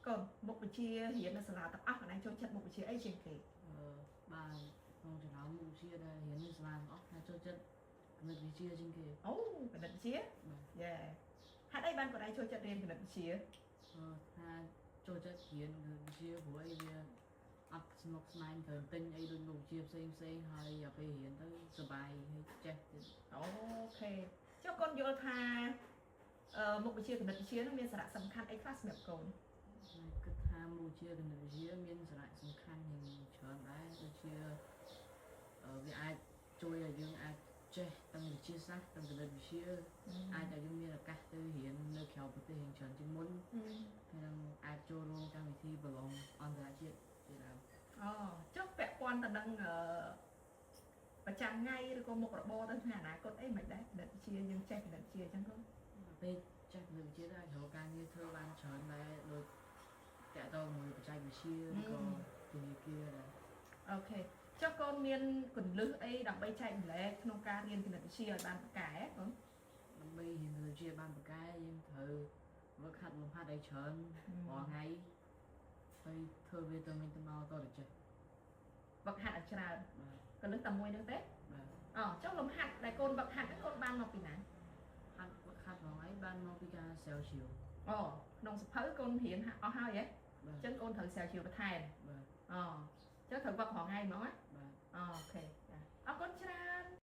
កូនមុខវិជ្ជារៀននៅសាលាទាំងអស់កន្លែងចូលចិត្តមុខវិជ្ជាអីជាងគេ អឺបាទក្នុងចំណោមមុខវិជ្ជាដែលរៀននៅសាលាទាំងអស់ថាចូលចិត្តគណិតវិទ្យាជាងគេ អូគណិតវិទ្យា បាទ Yeah ហេតុអីបានគាត់ឯងចូលចិត្តរៀនគណិតវិទ្យា អឺថាចូលចិត្តរៀនគណិតវិទ្យាព្រោះអីវាអត់ស្មុគស្មាញត្រូវទិញអីដូចមុខវិជ្ជាផ្សេងផ្សេងហើយដល់ពេលរៀនទៅសប្បាយហើយចេះទៀត Okay ចុះកូនយល់ថាអឺមុខវិជ្ជាគណិតវិទ្យានឹងមានសារៈសំខាន់អីខ្លះសម្រាប់កូន ហើយគិតថាមុខវិជ្ជាគណិតវិទ្យាមានសារៈសំខាន់យ៉ាងច្រើនដែរដូចជាអឺវាអាចជួយឲ្យយើងអាចចេះទាំងវិទ្យាសាស្ត្រទាំងគណិតវិទ្យាអាចឲ្យយើងមានឱកាសទៅរៀននៅក្រៅប្រទេសយ៉ាងច្រើនជាងមុន ហើយនឹងអាចចូលរួមកម្មវិធីប្រឡងអន្តរជាតិជាដើម អូចុះពាក់ព័ន្ធទៅនឹងអឺប្រចាំថ្ងៃឬក៏មុខរបរទៅថ្ងៃអនាគតអីមិនដែរគណិតវិទ្យាយើងចេះគណិតវិទ្យាអញ្ចឹងកូន ពេលចេះគណិតវិទ្យាទៅអាចរកការងារធ្វើបានច្រើនដែរដូចតាក់ទងមួយបច្ចេកវិទ្យាឬក៏ធនាគារដែរ Okay ចុះកូនមានគន្លឹះអីដើម្បីចែករំលែកក្នុងការរៀនគណិតវិទ្យាឲ្យបានពូកែកូន ដើម្បីរៀនគណិតវិទ្យាបានពូកែយើងត្រូវហ្វឹកហាត់លំហាត់ឲ្យច្រើនរាល់ថ្ងៃហើយធ្វើវាទៅវិញទៅមកតទៅចេះ វឹកហាត់ឲ្យច្រើន បាទ គន្លឹះតែមួយហ្នឹងទេ បាទ អូចុះលំហាត់ដែលកូនវឹកហាត់ហ្នឹងកូនបានមកពីណា ហាត់ហ្វឹកហាត់រាល់ថ្ងៃបានមកពីការស្រាវជ្រាវ អូក្នុងសៀវភៅកូនរៀនអស់ហើយហ៎ បាទ អញ្ចឹងកូនត្រូវស្រាវជ្រាវបន្ថែម បាទ អូអញ្ចឹងត្រូវវឹករាល់ថ្ងៃហ្មងណា បាទ Okay ចាអរគុណច្រើន។